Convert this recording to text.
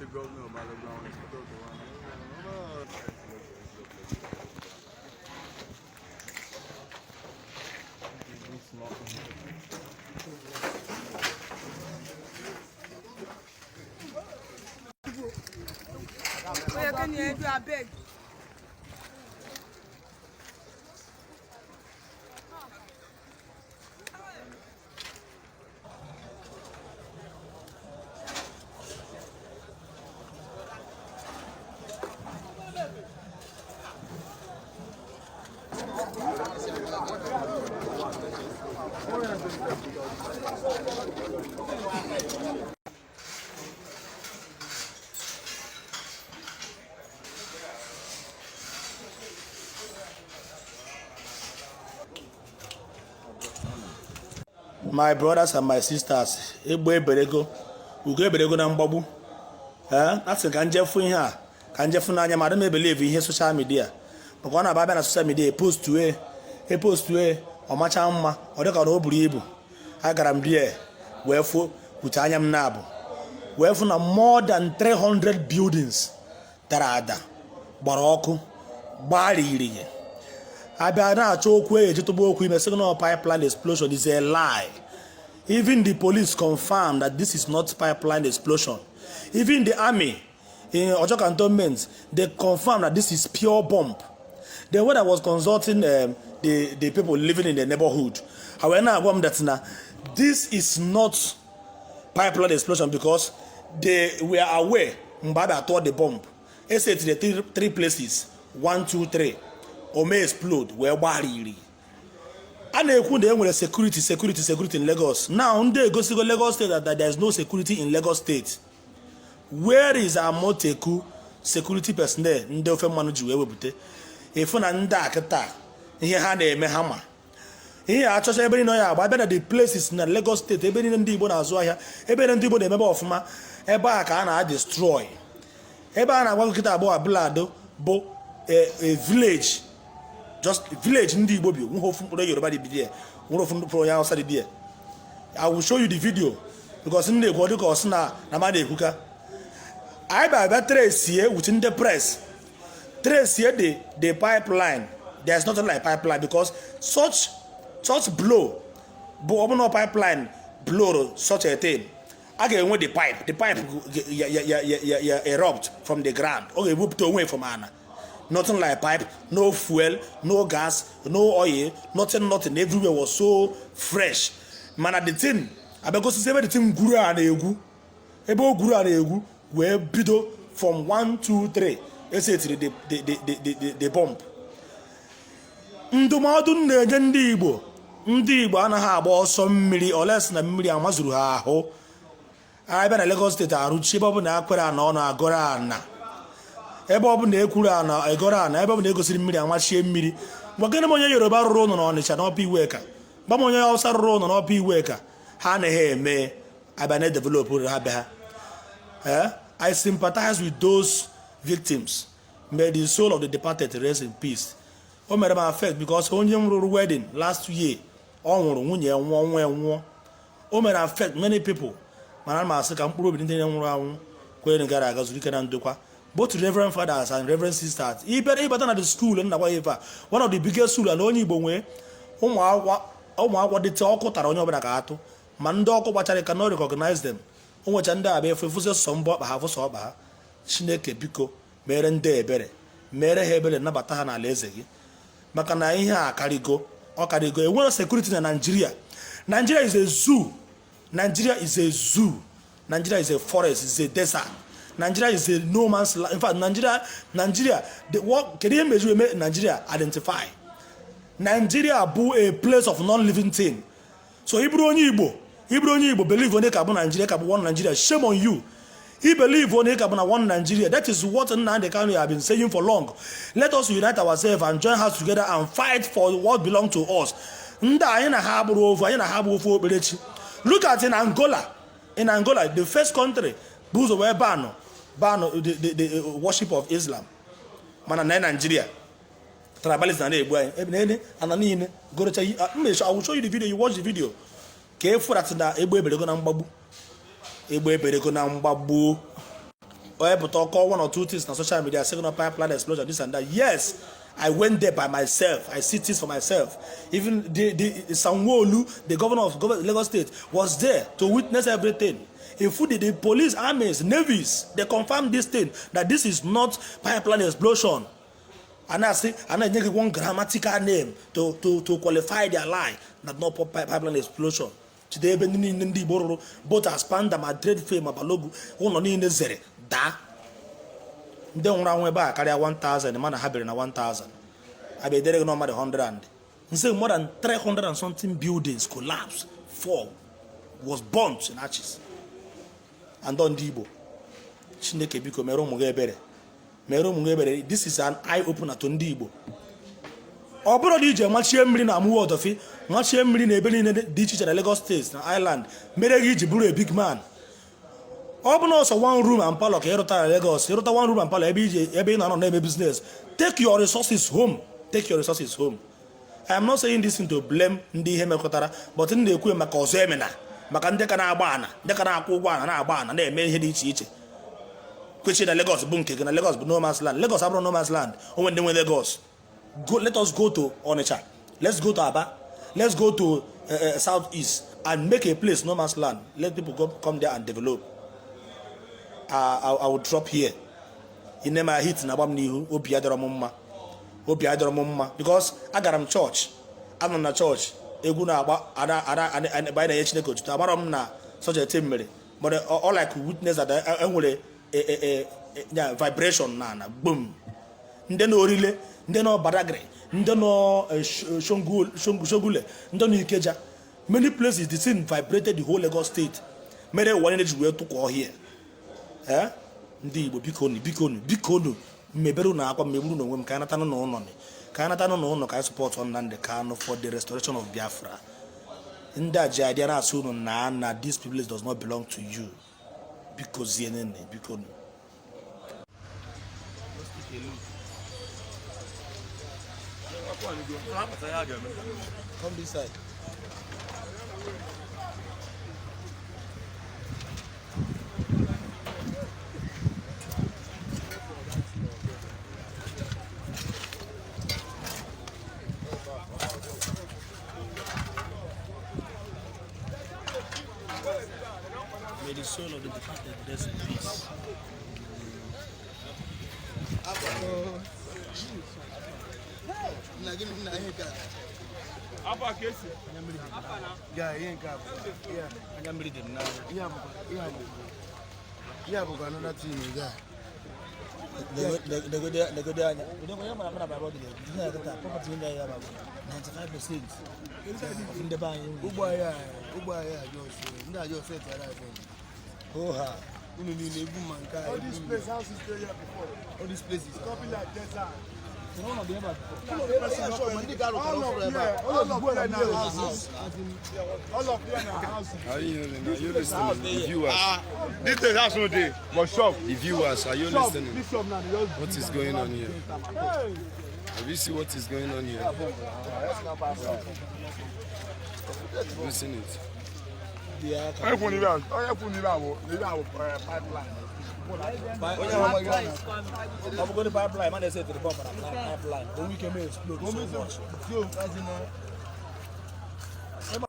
Tí gómìnà bá lọ gba àwọn inspector tó wà ní. Ó yẹ kẹ́ni ẹ dúró abeg. My brothers and my sisters, egbe eberego, ugo eberego na mgbagbu. Ee, a sị ka njefu ihe a, ka njefu n'anya ma adị m ebelieve ihe social media, maka ọ na-aba abịa na social media, epostue epostue, ọmacha mma, ọ dịka na o buru ibu. Agara m die wee fụ ute anya m na-abụ, wee fụ na more than 300 buildings dara ada, gbara ọkụ, gbaa rigirigi. Abịa na-achọ okwu e eji tụgba okwu ime signal, pipeline explosion is a lie. Even the police confirmed that this is not pipeline explosion. Even the army in Ojo Cantonment, they confirmed that this is pure bomb. Then when I was consulting the people living in the neighborhood, I went na agwa m that na this is not pipeline explosion because they were aware mgbe a bịa tụọ the bomb. Esetiri three places, 1, 2, 3, o mee explode wee gbariri. A na-ekwu na e nwere security, security, security in Lagos. Now ndị egosigo Lagos State that there is no security in Lagos State. Where is Amotekun security personnel ndị ofe mmanụ ji wee wepụta ịfụ na ndị a kịta ihe ha na-eme? Ha ma ihe achọcha ebe niile ya agba. Abịa na the places na Lagos State, ebe niile ndị Igbo na-azụ ahịa, ebe niile ndị Igbo na-emebe ọfụma, ebe a ka a na-destroy. Ebe a na-agwa nkịta abụọ abụlado bụ a village, just village ndị Igbo bi. Nweghị ofu mkpụrụ Yoruba dị bidie, nwere ofu mkpụrụ onye Hausa dị bie. I will show you the video because ndị ekwu ọ dịka ọsị na ma na-ekwuka. Anyị bịa bịa trace with ndị press, trace the pipeline. There is nothing like pipeline because such blow bụ ọbụna pipeline blow such a thing, a ga-enwe the pipe, the pipe ya erupt from the ground, ọ ga-ebupụta onwe from ana. Nothing like pipe, no fuel, no gas, no oil, nothing, nothing. Everywhere was so fresh. Mana the thing abịagosisi ebe the thing gwuru a na-egwu, ebe o gwuru a na-egwu wee bido from 1, 2, 3, esetiri the bomb. Ndụmọdụ m na-enye ndị Igbo: ndị Igbo anaghị agba ọsọ mmiri unless na mmiri amazuru ha ahụ. Abịa na Lagos State, arụchi ebe ọbụla akwere ana ọnụ agọrọ ana, ebe ọbụla ekwuru ana egọrọ ana, ebe ọbụla egosiri mmiri amachie mmiri. Gwagịnị m onye Yoruba rụrụ ụlọ n'Ọnịcha n'Upper Iweka? Gwa m onye Hausa rụrụ ụlọ n'Upper Iweka. Ha anaghị eme abịa na develop ha be ha. Eh, I sympathize with those victims. May the soul of the departed rest in peace. O mere m affect because onye m rụrụ wedding last year, ọ nwụrụ, nwunye ya nwụọ, nwa ya nwụọ. O mere affect many people. Mana ana m asị ka mkpụrụ obi ndị nwụrụ anwụ kwere gara aga zuru ike na ndokwa. Both reverend fathers and reverend sisters, ịbịara ịbata na the school nna gwa ife a, one of the biggest school na onye Igbo nwee ụmụ akwụkwọ, ụmụ akwụkwọ dịte ọkụ tara onye ọbụla ka atụ, ma ndị ọkụ gbachara ka no recognize them. O nwecha ndị abịa efu efuzi sọ mbọ ọkpa ha, fụsọ ọkpa ha. Chineke, biko, mere ndị ebere, mere ha ebere, nabata ha n'ala eze gị, maka na ihe a karịgo, ọ karịgo. Enwere security na Nigeria? Nigeria is a zoo. Nigeria is a zoo. Nigeria is a forest, is a desert. Nigeria is a no man's land. In fact, Nigeria, the what, kedu ihe mejuru eme Nigeria identify? Nigeria bụ a place of non-living thing. So ị bụrụ onye Igbo, ị bụrụ onye Igbo, believe onye ka bụ Nigeria ka bụ one Nigeria, shame on you. He believe onye ka bụ na one Nigeria. That is what Nnamdi Kanu have been saying for long. Let us unite ourselves and join hands together and fight for what belong to us. Ndị anyị na ha bụrụ ofu, anyị na ha bụ ofu okperechi. Look at in Angola. In Angola, the first country bụ ụzọ wee ban the worship of Islam. Mana na Nigeria, tribalism na na-egbu anyị ebe na ana niile gorocha. I will show you the video, you watch the video ka e fụrat na egbe eberego na mgbagbu, egbe eberego na mgbagbu. Onye pụta ọkọ one or two things na social media, signal pipeline explosion, this and that. Yes, I went there by myself. I see things for myself. Even the Sanwo-Olu, the governor of Lagos State, was there to witness everything. In fact, the police, armies, navies, they confirmed this thing, that this is not pipeline explosion. And I say, and I give one grammatical name to qualify their lie, that not pipeline explosion. Today, ebe ndị niile ndị Igbo rụrụ, both Aspamda ma Trade Fair ma Balogun, ụlọ niile zere daa. Ndị nwụrụ anwụ ebe a karịa 1000, mana ha bere na 1000. Abịa edere gị na mmadụ 100 and nse more than 300 and something buildings collapsed, fall, was burnt in ashes. And ndị Igbo, Chineke biko mere ụmụ gị ebere, mere ụmụ gị ebere. This is an eye opener to ndị Igbo. Ọ bụrụ na ije machie mmiri na Amuwo Odofin, machie mmiri na ebe niile dị iche iche na Lagos State na Island, mere gị iji bụrụ a big man. Ọ bụ na ọsọ one room and parlour ka ịrụta na Lagos, ịrụta one room and parlour ebe ije ebe ị na-anọ na-eme business, take your resources home, take your resources home. I am not saying this thing to blame ndị ihe mekọtara, but m na-ekwu maka ọzọ emena, maka ndị ka na-agba ana, ndị ka na-akwụ ụgwọ ana, na-agba ana, na-eme ihe dị iche iche. Kwechi na Lagos bụ nke gị, na Lagos bụ no man's land. Lagos abụrụ no man's land. Onwe ndị nwe Lagos. Go, let us go to Onitsha, let's go to Aba, let's go to South East and make a place no man's land. Let people go, come there and develop. I will drop here. Ine ma hit na agba m n'ihu, obi adịrọ m mma, obi adịrọ m mma, because agara m chọọchị, anọ na chọọchị, egwu na-agba ebe anyị na-enye Chineke otuto. Amarọ m na such a thing mere, but all I could witness that enwere vibration na ana gbom. Ndị nọ Orile, ndị nọ Badagry, ndị nọ Shogunle, ndị nọ Ikeja, many places, the thing vibrated the whole Lagos State, mere ụwa niile ji wee tụkọ ọhịa. Ee, ndị Igbo, bikonu, bikonu, bikonu, mmebere unu akwa, mmegburu n'onwe m, ka anyị natanụ n'ụlọ, ka anyị natanụ n'ụlọ, ka anyị support Nnamdi Kanu for the restoration of Biafra. Ndị a ji idea na-asị unu na this privilege does not belong to you. Biko zienene, bikonu. Let's take a look. Come this side. May the soul of the departed rest in peace. Nna gị, nna, ihe nke a. Guy, ihe nke a bụ ihe a. Anya mmiri dị m n'anya. Ihe a bụkwa another thing, guy. Negode anya. Onye mara mara baba dị ihe ya kịta, property ndị ya bụ 95% of ndị be anyị nwe. Ụgbọ ahịa just ndị a just set arrive. Oha. Unu niile ebu ma nke a. All these places, houses dey here before. All these places. Come be like desert. Ọnọdụ ebe a before. All of here, all of here na houses. All of here na houses. Are you listening? The viewers, This place house no dey, but shop. the viewers, are you Shop, listening? this shop now, they just What is going on here? Hey. Have you seen what is going on here? Have you seen it? Onye kwụ n'ibe ahụ, onye kwụ n'ibe ahụ pipeline. Ọ bụgodị pipeline, mana ese tiri bọmb na pipeline. O nwere ike mee explode so much. Yo, as in,